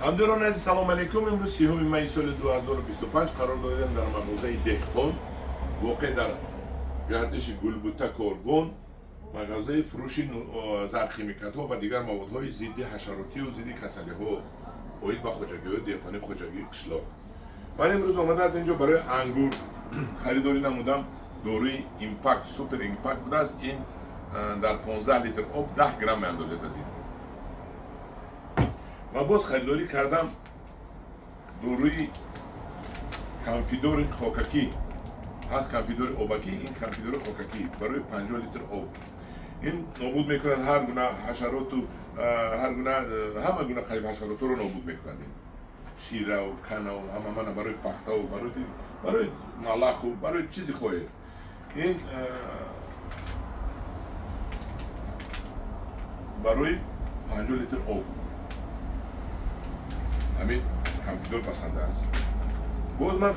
Ҳамдиёрони азиз, салом алейкум. Имрӯз 3 майи соли 2025 қарор додем дар мағозаи Деҳқон, воқеъ дар гардиши Гулбута Корвон, мағозаи фурӯши зархимикатҳо ва дигар маводҳои зидди ҳашаротию зидди касалиҳо оид ба хоҷагиҳои деҳқонӣ, хоҷагии қишлоқ. Ман имрӯз омада аз инҷо барои ангур харидорӣ намудам. Доруи Импакт, Супер Импакт будааст. Ин дар 15 литр об 10 грамм меандозед аз ин. Ва боз харидорӣ кардам доруи Конфидори хокакӣ. Ҳаст Конфидори обакӣ, ин Конфидори хокакӣ барои 50 литр об. Ин нобуд мекунад ҳар гуна ҳашароту ҳар гуна, ҳама гуна қариб ҳашароторо нобуд мекунад. Ин шираву канаву ҳама мана барои пахтаву барои малаху барои чизи хоҳед. Ин барои 50 литр об ҳамин Конфидор пасанда аст. Боз ман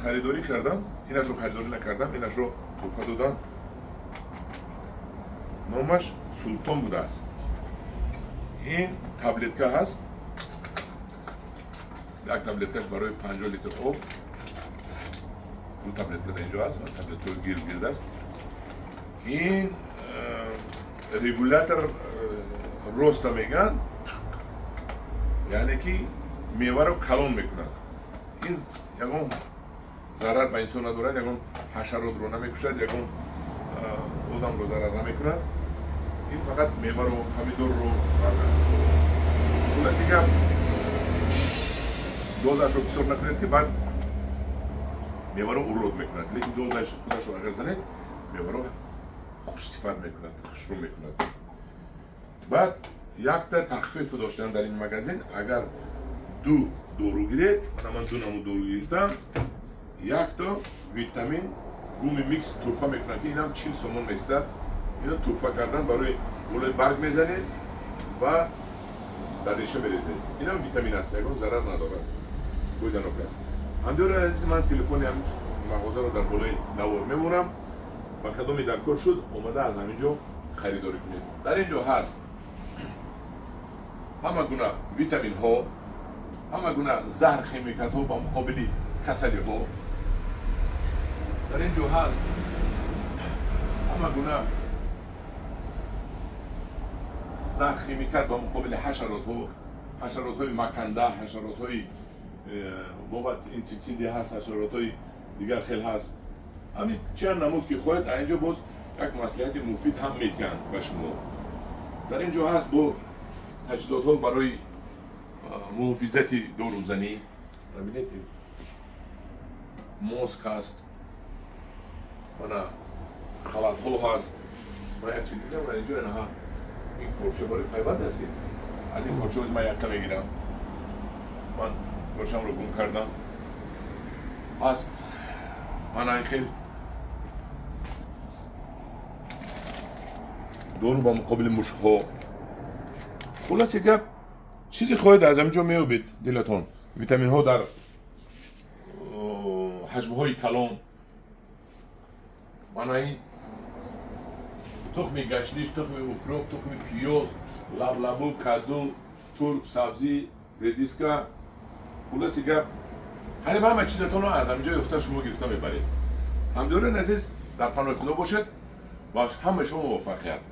харидорӣ кардам, инашро харидорӣ накардам, инашро туҳфа додам. Номаш Султон будааст. Ин таблетка ҳаст, як таблеткаш барои 50 литр об, ду таблетка дар инҷо ҳаст ва таблеткаи гирд гирд аст. Ин регулятор роста мегӯянд, яъне ки меваро калон мекунад. Ин ягон зарар ба инсон надорад, ягон ҳашаротро намекушад, ягон одамро зарар намекунад. Ин фақат меваро, помидорро. Хулоси гап, дозашро бисёр накунед, ки баъд меваро урод мекунад. Лекин дозаш худашро агар занед, меваро хушсифат мекунад, хушрӯ мекунад. Баъд якта тахфиф доштан дар ин магазин, агар ду дору гиред, мана ман ду намуд дору гирифтам, якто витамин гуми микс туҳфа мекунад, ки инам 40 сомон меистад. Ино туҳфа кардан барои болои барг мезанед ва дар реша мерезед. Инам витамин аст, ягон зарар надорад, фоиданок аст. Ҳамдиёрони азиз, ман телефони ҳамин мағозаро дар болои навор мемонам. Ба кадоме дар кор шуд, омада аз ҳамин ҷо харидорӣ кунед. Дар ин ҷо ҳаст ҳама гуна витаминҳо, ҳама гуна заҳрхимикатҳо ба муқобили касалиҳо. Дар ин ҷо ҳаст ҳама гуна заҳрхимикат ба муқобили ҳашаротҳо, ҳашаротҳои маканда, ҳашаротҳои бобат инсектициди ҳаст, ҳашаротҳои дигар хел ҳаст. Ҳамин чанд намуд ки хоҳед, аз ин ҷо боз як маслиҳати муфид ҳам метиҳанд ба шумо. Дар ин ҷо ҳаст бо таҷҳизотҳо барои муҳофизати дорузанӣ. Бибинед, моск ҳаст, мана халатҳо ҳаст. Ман як чиз дидам дар инҷо, инаҳа ин корча барои пайванд аст. Аз ин корча ман якта мегирам, ман корчамро гум кардам. Ҳаст мана ин хел дору ба муқобили мушҳо. Хулоси гап, чизе хоҳед аз ҳамин ҷо меёбед дилатон. Витаминҳо дар ҳаҷмҳои калон. Мана ин тухми гашлиш, тухми укроп, тухми пиёз, лаблабу, каду, турб, сабзӣ, редиска. Хулоси гап, қариб ҳама чизатонро аз ҳамин ҷо ёфта шумо гирифта мебаред. Ҳамдиёрони азиз, дар паноҳи Худо бошед ва ҳама шумо муваффақият.